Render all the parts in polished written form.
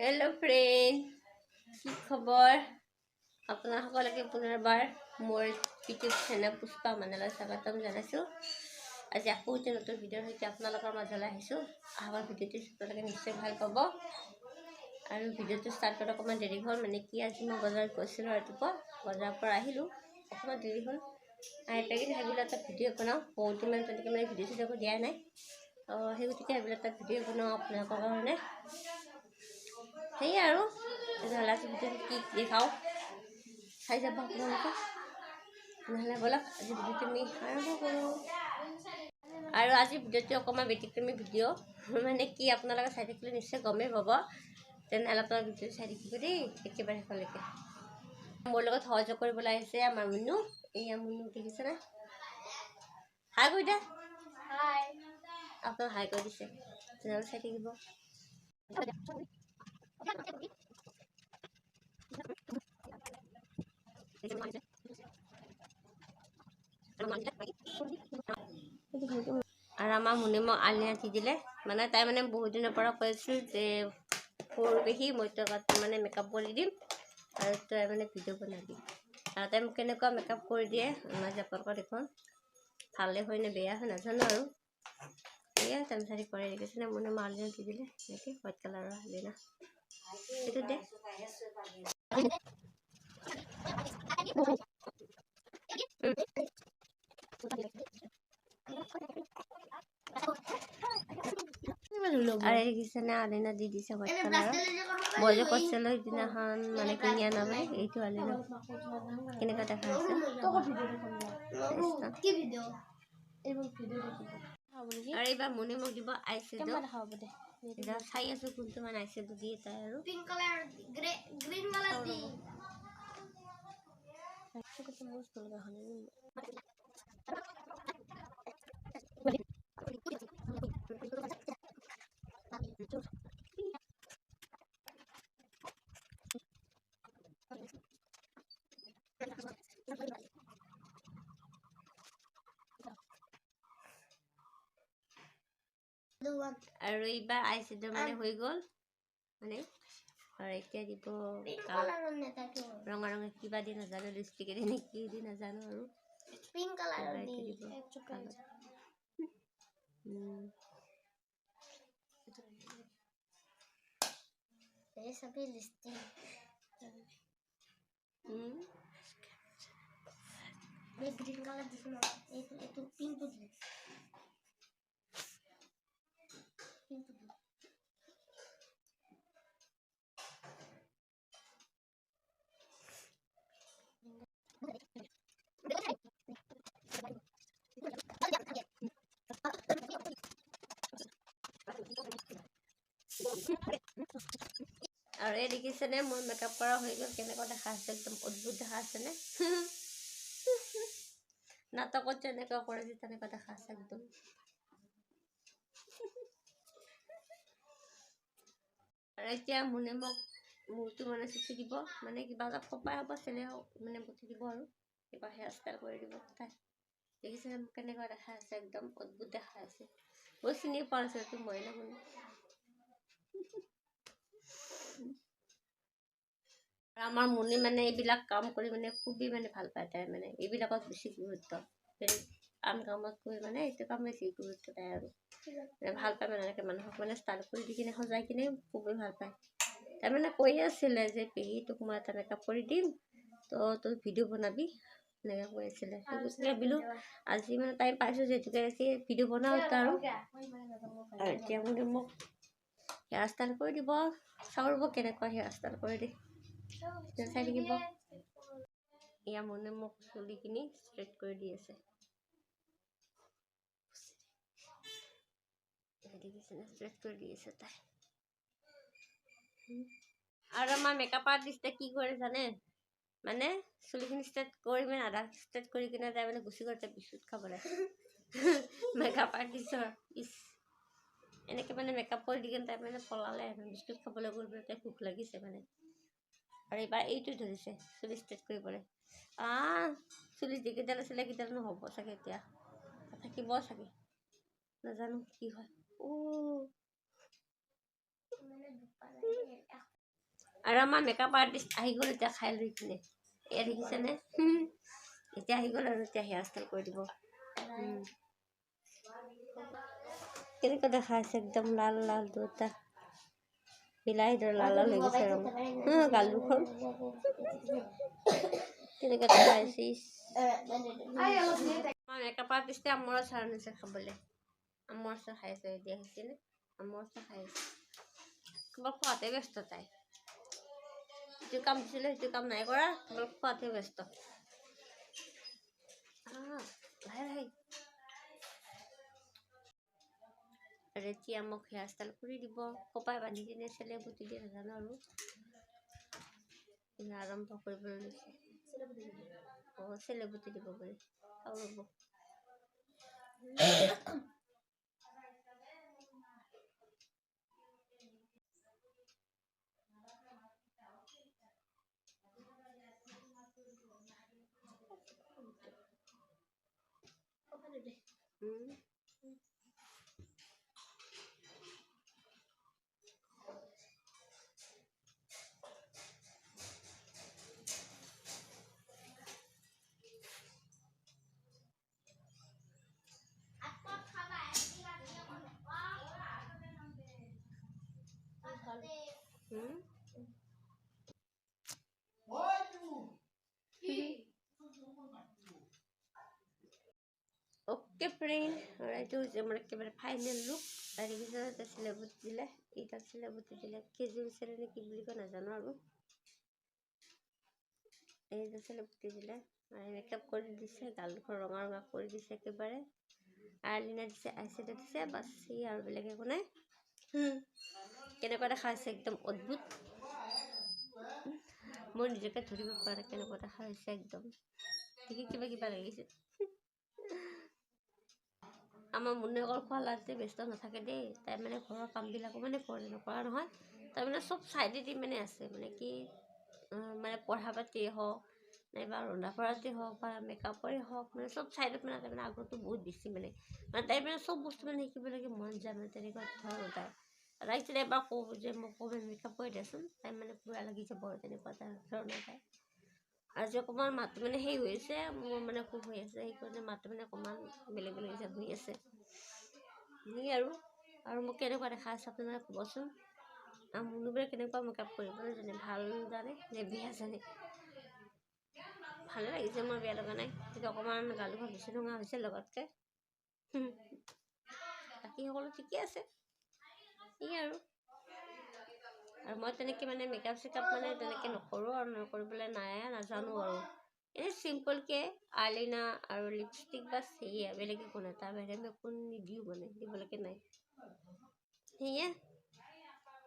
Hello' friend, কি খবৰ আপোনাৰ সকলোকে? পুনৰবাৰ মোৰ ইউটিউব চেনেল পুষ্পা মানলৈ স্বাগতম জনাইছোঁ। আজি আকৌ এটা নতুন ভিডিঅ'ৰ সৈতে আপোনালোকৰ মাজলৈ আহিছোঁ। আহক, ভিডিঅ'টো আপোনালোকে নিশ্চয় ভাল পাব। আৰু ভিডিঅ'টো ষ্টাৰ্ট কৰাত অকণমান দেৰি হ'ল, মানে কি, আজি মই বজাৰত গৈছিলোঁ। ৰাতিপুৱা বজাৰৰ পৰা আহিলোঁ, অকণমান দেৰি হ'ল। আহি পেলাই কিনে ভাবিলোঁ এটা ভিডিঅ' বনাওঁ। বহুত দিন মানে তেনেকৈ মানে ভিডিঅ' চিডিঅ' দিয়া নাই। সেই গতিকে ভাবিলোঁ এটা ভিডিঅ' বনাওঁ আপোনালোকৰ কাৰণে। সেয়াই আৰু, তেনেহ'লে আজি ভিডিঅ'টো কি দেখাওঁ চাই যাব আপোনালোকে। তেনেহ'লে ব'লক, আজি ভিডিঅ'টো আমি আৰম্ভ কৰোঁ। আৰু আজি ভিডিঅ'টো অকণমান ব্যতিক্ৰমী ভিডিঅ', মানে কি, আপোনালোকে চাই থাকিলে নিশ্চয় গমেই পাব। তেনেহ'লে আপোনালোকে ভিডিঅ'টো চাই থাকিব দেই একেবাৰে শেষলৈকে। মোৰ লগত সহযোগ কৰিবলৈ আহিছে আমাৰ মুনু। এয়া মুনু, দেখিছেনে? হাই কৰি দে। হাই। আপোনাক হাই কৰি দিছে। তেনেহ'লে চাই থাকিব। আৰু আমাৰ মুনে মোক আলিনা দি দিলে। মানে তাই মানে বহুত দিনৰ পৰা কৈ আছিল যে সৰু পেহী, মই তোক মানে মেকআপ কৰি দিম আৰু তই মানে ভিডিঅ' বনাবি। আৰু তাই মোক কেনেকুৱা মেকআপ কৰি দিয়ে মই আপোনালোকক দেখুৱাম। ভালে হয় নে বেয়া হয় নাজানো। আৰু এয়া তাৰপিছত কৰি দেখিছেনে, মুনে মোক আলিনা দি দিলে এনেকৈ হোৱাইট কালাৰৰ আলিনা। এইটো দে। আৰু দেখিছেনে, আলিনা দি দিছে হোৱাইট কালাৰৰ। মই যে কৈছিলোঁ সিদিনাখন মানে কিনি অনা বুলি, এইটো আলিনা কেনেকুৱা দেখা আছে। কি ভিডিঅ'? আৰু এইবাৰ মুনে মোক দিব আইশ্বেডো। এতিয়া চাই আছো কোনটো মানে আইশ্বেডো দিয়ে তাই আৰু। Pink colour, grey, green colour দি। আৰু এইবাৰ আইশ্বেডো মানে হৈ গ'ল মানে। আৰু এতিয়া দিব পিংক কালাৰৰ নেথাকে। ৰঙা ৰঙা কিবা দি নাজানো, লিপষ্টিকে দি নে কি দি নাজানো আৰু। পিংক কালাৰৰ এইবাৰ দি। এতিয়া দিব কালাৰ। এই চাবি লিপষ্টিক। এই গ্ৰীণ কালাৰ দিছো ন, এইটো পিংকটো দি, পিংকটো দি। আৰু এই দেখিছেনে, মোৰ মেকআপ কৰা হৈ গ'ল। কেনেকুৱা দেখা আছে? একদম অদ্ভুত দেখা আছেনে? নাটকত যেনেকুৱা কৰে যে তেনেকুৱা দেখা আছে একদম। আৰু এতিয়া মুনে মোক মূৰটো মানে চুচি দিব, মানে কিবা এটা খোপাই হ'ব চেলে মানে বটি দিব আৰু কিবা হেয়াৰ ষ্টাইল কৰি দিব তাই। দেখিছেনে মোক কেনেকুৱা দেখা আছে? একদম অদ্ভুত দেখা আছে। মই চিনি পোৱা নাছিলো এইটো মই নে মুনে। আৰু আমাৰ মুনি মানে এইবিলাক কাম কৰি মানে খুবেই মানে ভাল পায়। তাই মানে এইবিলাকত বেছি গুৰুত্ব, বেলেগ আন কামতকৈ মানে এইটো কাম বেছি গুৰুত্ব তাই। আৰু মানে ভাল পায়, মানে এনেকৈ মানুহক মানে ষ্টাইল কৰি দি কিনে সজাই কিনে খুবেই ভাল পায়। তাই মানে কৈ আছিলে যে পেহী, তোক মই এটা মেকআপ কৰি দিম, তো তই ভিডিঅ' বনাবি, এনেকৈ কৈ আছিলে। সেই গতিকে ভাবিলোঁ আজি মানে টাইম পাইছোঁ যিহেতুকে আজি ভিডিঅ' বনাওঁ এটা। আৰু এতিয়া মানে মোক হেয়াৰ ষ্টাইল কৰি দিব। চাওঁ ৰ'ব কেনেকুৱা হেয়াৰ ষ্টাইল কৰি দিয়ে, চাই থাকিব। এয়া মুনে মোক চুলিখিনি ষ্ট্ৰেইট কৰি দি আছে। দেখিছেনে, ষ্ট্ৰেইট কৰি দি আছে তাই। আৰু আমাৰ মেকআপ আৰ্টিষ্টে কি কৰে জানে? মানে চুলিখিনি ষ্ট্ৰেইট কৰি মানে আধা ষ্ট্ৰেইট কৰি কিনে তাই মানে গুচি গ'ল তাই বিস্কুট খাবলৈ। মেকআপ আৰ্টিষ্টৰ ইচ, এনেকৈ মানে মেকআপ কৰি দি কিনে তাই মানে পলালে, বিস্কুট খাবলৈ গ'ল বোলে, তাই ভোক লাগিছে মানে। আৰু এইবাৰ এইটো ধৰিছে চুলি ষ্ট্ৰেইট কৰিবলৈ। চুলি যিকেইডাল আছিলে সেইকেইডাল নহ'ব চাগে, এতিয়া থাকিব চাগে, নাজানো কি হয়। অ' মানে দুপালা। আৰু আমাৰ মেকআপ আৰ্টিষ্ট আহি গ'ল এতিয়া খাই লৈ কিনে, এয়া দেখিছেনে? এতিয়া আহি গ'ল আৰু এতিয়া হেয়াৰ ষ্টাইল কৰি দিব। কেনেকুৱা দেখা আছে, একদম লাল লাল দুটা বিলাহীৰ দৰে লাল লাল হৈ গৈছে ৰং গাল দুখন, কেনেকুৱা দেখা আছে। আমাৰ মেকআপ আৰ্টিষ্টে আমৰ আচাৰ আনিছে খাবলৈ, আমৰ আচাৰ খাই আছে এতিয়া, আহিছেনে আমৰ আচাৰ খাই আছে। কেৱল খোৱাতে ব্যস্ত তাই, যিটো কাম দিছিলে সেইটো কাম নাই কৰা, কেৱল খোৱাতে ব্যস্ত। লাহে লাহে। আৰু এতিয়া মোক হেয়াৰ ষ্টাইল কৰি দিব, কপাই বান্ধি কিনে চেলে পুতি দিয়ে নাজানো আৰু আৰম্ভ কৰিবলৈ লৈছে। অঁ, চেলে পুতি দিব বুলি আৰু ৰ'ব। অ'কে ফ্ৰেণ্ড, এইটো হৈছে মোৰ একেবাৰে ফাইনেল লুক। তাৰপিছত এটা চিলাবুটি দিলে, এইডাল চিলাবুটি দিলে, খেজুৰ চেলে নে কি বুলি কয় নাজানো আৰু, এইডাল চিলাবুটি দিলে, মেকআপ কৰি দিছে, গাল দুখন ৰঙা ৰঙা কৰি দিছে একেবাৰে, আইলাইনাৰ দিছে, আইশ্বেডো দিছে, বাছ সেই আৰু বেলেগ একো নাই। কেনেকুৱা দেখা হৈছে, একদম অদ্ভুত, মই নিজকে ধৰিব পৰা নাই কেনেকুৱা দেখা হৈছে, একদম দেখি কিবা কিবা লাগিছে। আমাৰ মুন্নে অকল খোৱা লোৱাতে ব্যস্ত নাথাকে দেই, তাই মানে ঘৰৰ কামবিলাকো মানে কৰে, নকৰা নহয়, তাই মানে চব চাইডেদি মানে আছে, মানে কি মানে পঢ়া পাতিয়ে হওক নাইবা ৰন্ধা বঢ়াতে হওক বা মেকআপৰে হওক, মানে চব চাইডত মানে তাই মানে আগ্ৰহটো বহুত বেছি, মানে মানে তাই মানে চব বস্তু মানে শিকিবলৈকে মন যায়, মানে তেনেকুৱা ধৰণৰ তাই। তাইক যেতিয়া এবাৰ কওঁ যে মোক অকণমান মেকআপ কৰি দেচোন, তাই মানে পূৰা লাগি যাব আৰু তেনেকুৱা ধৰণৰ তাই। আজি অকণমান মাতটো মানে সেই হৈ আছে, মোৰ মানে অসুখ হৈ আছে, সেইকাৰণে মাতটো মানে অকণমান বেলেগ বেলেগ যেন হৈ আছে। সেই আৰু আৰু মোক কেনেকুৱা দেখা আছে আপোনালোকে ক'বচোন। আৰু মুনুবোৰে কেনেকুৱা মেকআপ কৰিবলৈ জানে, ভাল জানে নে বেয়া জানে? ভালে লাগিছে, মোৰ বেয়া লগা নাই, কিন্তু অকণমান গাল দুখন বেছি ৰঙা হৈছে লগতকৈ, বাকী সকলো ঠিকে আছে। সেই আৰু আৰু মই তেনেকৈ মানে মেকআপ চেকআপ মানে তেনেকৈ নকৰোঁ আৰু নকৰিবলৈ নাই নাজানো আৰু, এনেই চিম্পলকৈ আইলাইনাৰ আৰু লিপষ্টিক বাছ সেয়ে, বেলেগ একো নাই, তাৰ বাহিৰে আমি একো নিদিওঁ, মানে দিবলৈকে নাই সেয়ে।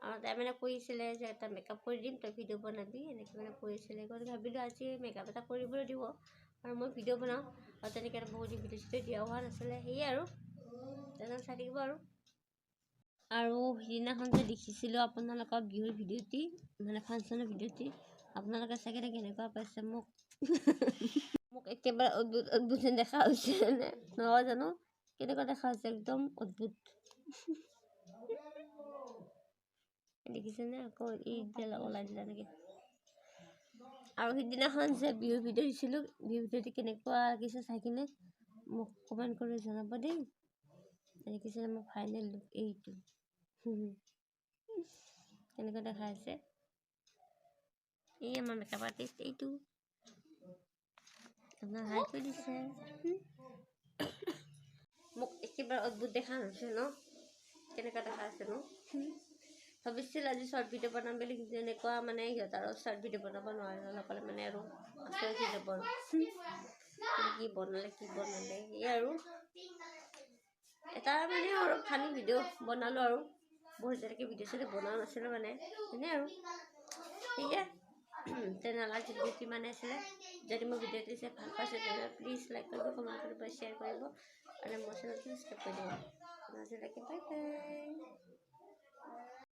আৰু তাই মানে কৈছিলে যে এটা মেকআপ কৰি দিম, তই ভিডিঅ' বনাবি, এনেকৈ মানে কৈছিলে। গতিকে ভাবিলোঁ আজি মেকআপ এটা কৰিবলৈ দিব আৰু মই ভিডিঅ' বনাওঁ, আৰু তেনেকৈ বহুত দিন ভিডিঅ' চিডিঅ' দিয়া হোৱা নাছিলে, সেয়ে আৰু তেনেকৈ চাই থাকিব আৰু। আৰু সিদিনাখন যে দেখিছিলোঁ আপোনালোকৰ বিহুৰ ভিডিঅ'টি, মানে ফাংচনৰ ভিডিঅ'টি, আপোনালোকে চাগে কেনেকুৱা পাইছে মোক, মোক একেবাৰে অদ্ভুত অদ্ভুত যেন দেখা হৈছে নে নহয় জানো, কেনেকুৱা দেখা হৈছে, একদম অদ্ভুত দেখিছেনে? আকৌ এই ওলাই দিলে এনেকৈ। আৰু সিদিনাখন যে বিহুৰ ভিডিঅ' দিছিলোঁ, বিহুৰ ভিডিঅ'টি কেনেকুৱা লাগিছে চাই কিনে মোক কমেণ্ট কৰি জনাব দেই। দেখিছেনে মোৰ ফাইনেল লুক এইটো, কেনেকুৱা দেখা হৈছে। এই আমাৰ মেকআপ আৰ্টিষ্ট এইটো, আপোনাৰ হাই কৰি দিছে। মোক একেবাৰে অদ্ভুত দেখা হৈছে ন, কেনেকুৱা দেখা আছে ন? ভাবিছিল আজি শ্বৰ্ট ভিডিঅ' বনাম বুলি, কিন্তু এনেকুৱা মানে সিহঁত আৰু শ্বৰ্ট ভিডিঅ' বনাব নোৱাৰে, নক'লে মানে আৰু আচৰিত হৈ যাব আৰু কি বনালে কি বনালে। সেয়ে আৰু এটা মানে অলপ ফানি ভিডিঅ' বনালোঁ আৰু, বহুত যেনেকৈ ভিডিঅ' চিডিঅ' বনোৱা নাছিলোঁ মানে এনেই আৰু। সেয়ে তেনেহ'লে আজি ভিডিঅ'টো ইমানেই আছিলে। যদি মোৰ ভিডিঅ'টো চাই ভাল পাইছে তেনেহ'লে প্লিজ লাইক কৰিব, কমেণ্ট কৰিব, শ্বেয়াৰ কৰিব আৰু মোৰ চেনেলটো ছাবস্ক্ৰাইব কৰি দিব। আজিলৈকে বাই বাই।